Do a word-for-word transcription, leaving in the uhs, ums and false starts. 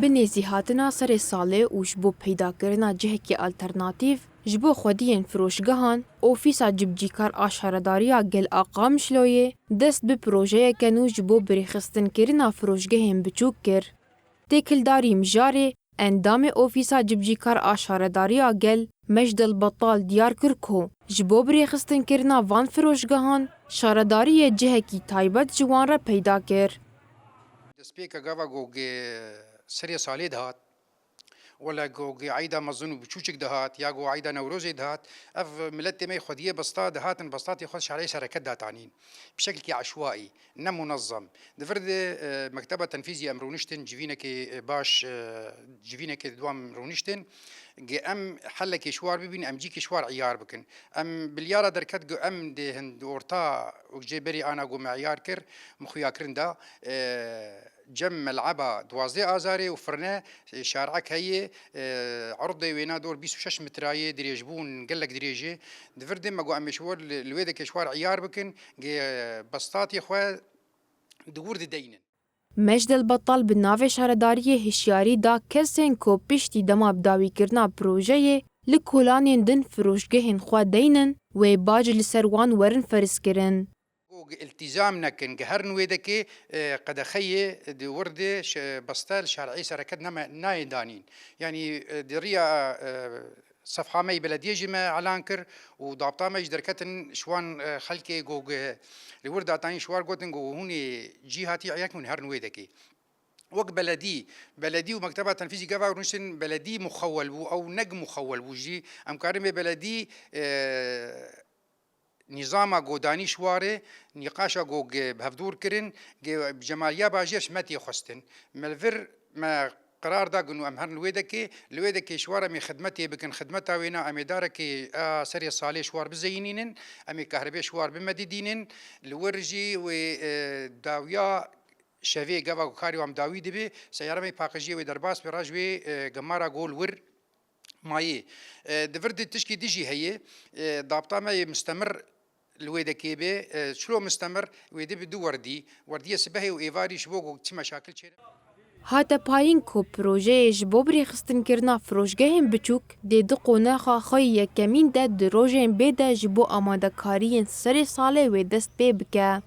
Bi nêzî hatina serê salê û ji bo peydakirina cihekî alternatîf ji bo xwediyên firoşgehan, Ofîsa Cibcîkar a Şaredariya Gel a Qamişloyê dest bi projeyeke nû ji bo birêxistinkirina firoşgehên biçûk kir. Têkildarî mijarê, endamê Ofîsa Cibcîkar a Şaredariya Gel, Mejdel Betal diyar kir ku ji bo birêxistinkirina van firoşgehan, şaredariyê cihekî taybet ji wan re peyda kir. Destpêka gava ku ge serê salê dihat, wela ku ge eyda mezin û biçûçik dihat, ya ku eyda Newrozê dihat, ev miletê me xwediyê bista dihatin, bistatê xwe şarê sereket datanîn. Bi şekilkî eşwaî, ne munezem. Di vir de, e, mekteba tenfîzî em rûniştin, civînekê, e, baş, e, civînekê di dua em rûniştin. Ge em helekê şwar bibîn, em cîkê şwar îyar bikin. Em bilyara derket ku em dê hin di orta û jê berî ana ku me îyar kir, min xuyakirin da, e, cem meleba duwazdeh Azarê û firne, e, şarek heye, e, erdê wêna dor bîst û şeş metrayê dirêjbûn, gelek dirêj e. Di vir de me got em ê ji wir li, li wê dekê ji war îyar bikin, ge bestatê xwe di wir dideynin. Mejdel Betal bi navê şaredariyê hişyarî da kesên ku piştî dema bi dawîkirina projeyê li kolanên din firoşgehên xwe deynin, wê bac li ser wan werin ferz kirin. Ku iltîzam nekin, ge herin wê dekê, e, qedexeyê di wir de şe-, beste li şer'ê sereket name-, nayê danîn. Yanî, e, di riya, e, sefha me yê belediyê jî me elan kir û dabta me jî derketin ji wan, e, xelkê ku ge li wir datanî ji war gotin ku hûn ê cî hatî îyar kin, hûn herin wê dekê. Wek beledî, beledî û mekteba tenfîzî gava rûniştin beledî muxewwel bû, ew neg muxewwel bû jî. Em karin bê beledî, e, nîzama godanî şwarê, nîqaşa go ge bi hevdûr kirin, ge bi cemaliya bajêr ji me tê xwestin. Me li vir me qerar da gin û em herin li wê dekê, li wê dekê şwar em ê xidmetê bikin, xidmeta wêna em ê darekê a serê salê şwar bizeyînînin, em ê kahrebê şwar bimedidînin, li wir jî wê, e, dawiya şevê gava ku karê wan dawî dibe, seyara me paqijiyê wê derbas be, re ji wê, e, gemara gol wir mayê. E, di vir di tişkî dijî heye, e, dabta me yê mistemir li wê dekê be, e, çilo mistemir wê dibe du werdî, werdiyê sibehê û êvarî ji bo ku çi meşakil çêne. Hate payîn ku projeyê ji bo birêxistinkirina firoşgehên biçûk dê di qonaxa xwe yê yekemîn de di rojên bê de ji bo amadekariyên serê salê wê dest pê bike.